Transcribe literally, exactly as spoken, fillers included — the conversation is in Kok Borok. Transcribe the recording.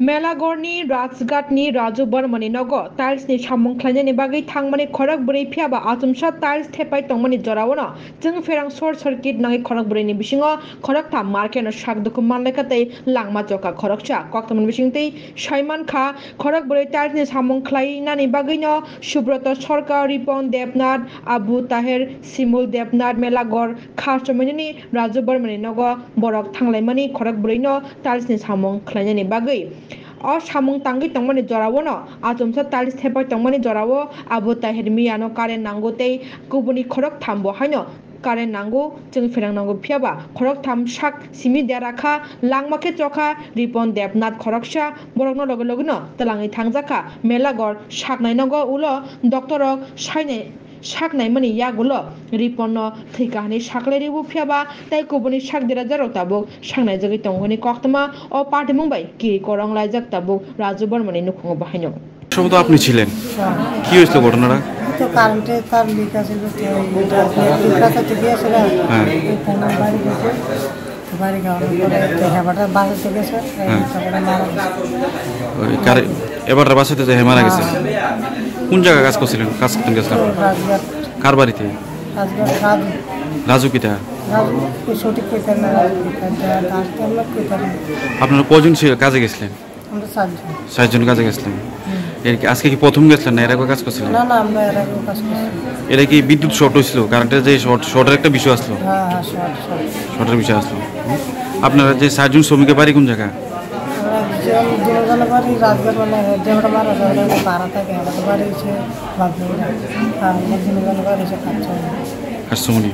Melagorni Rajghatni Raju Barmani nogo tiles ni samung khlainani bagwi thangmani khorok bwrwi, phiyaba achomsa tiles thepai tongmani jorao no chwng pherang short circuit nangwi khorok bwrwi ni bisingo khorok tham market no sak dukhu manlai kha tei langma choka khoroksa. Koktwmani bisingtwi saiman kha, khorok bwrwi tiles ni samung khlainani bagwi no Subroto Sarkar, Ripon Debnath, Abu Taher, Simul Debnath, Melagor kha chomainani Raju Barmani nogo borok thanglaimani khorok bwrwino tiles ni samung khlainani bagwi. O samung tangwi tongmani jorao no achomsa tiles thepai tongmani jorao Abu Tahir Miyano current nango tei kubuni khorok thambo haino current nango, chwng pherang nango, phiyaba khorok tham sak simi dera kha, langma khe chokha Ripon Debnath khoroksa, borokno loge loge no twlangwi thangjak kha Melagor saknai nogo ulo doctor rok sainai sak naimani yagulo Riponno thwi kahani saklai rwo, phiyaba tei kubuni sak derajarok tabuk sak naijagwi tongo hwnwi koktwma o patimung bai kiri korong laijak tabuk Raju Barmani nukhungo bahaino. সম্ভবত আপনি ছিলেন। হ্যাঁ। কি হয়েছিল ঘটনাটা? তো কারেন্টের তার লিক আছিল, তো ইলেকট্রিক কাছে তো গিয়েছিল। হ্যাঁ। এই ফোন বাড়ি গেছে। বাড়ি যাওয়ার পরে তো হেবাটা বাসাতে গেছে, এই হ্যাঁ। হেবাটা মারা গেছে। ওই কারে-, এবার বাসাতে যে মারা গেছে। হ্যাঁ। কোন জায়গায় কাজ করছিলেন? কাজ করতে গেছিলেন? তো রাজঘাট। কার বাড়িতে? রাজঘাট রাজু। রাজু কিতা? রাজু, ওই সঠিক কইতে না, রাজু কিতা, যা, তার তো আমরা কইতে না। আপনারা কজন ছিল কাজে গেছিলেন? আমরা চারজন। চারজন কাজে গেছিলেন। হুম। এর কি, আজকে কি প্রথম গেছিলেন না এর আগেও কাজ করছিলেন? না, না, আমরা এর আগেও কাজ করছি। এটা কি বিদ্যুৎ শর্ট হয়েছিল? কারেন্টের যে শর্ট, শর্টের একটা বিষয় আসলো। হ্যাঁ, হ্যাঁ, শর্ট, শর্ট। শর্টের বিষয় আসলো। হুম। আপনারা যে চারজন শ্রমিকের বাড়ি কোন জায়গা? আমরা একজন, দুজনের বাড়ি রাজঘাট, মানে, যে ওটা মারা যায়, ওটা ভাড়া থাকে, আমাদের বাড়ি হচ্ছে বাবুরা। আর আমার দুজনের বাড়ি হচ্ছে কাঞ্চন। কাঞ্চনমণি।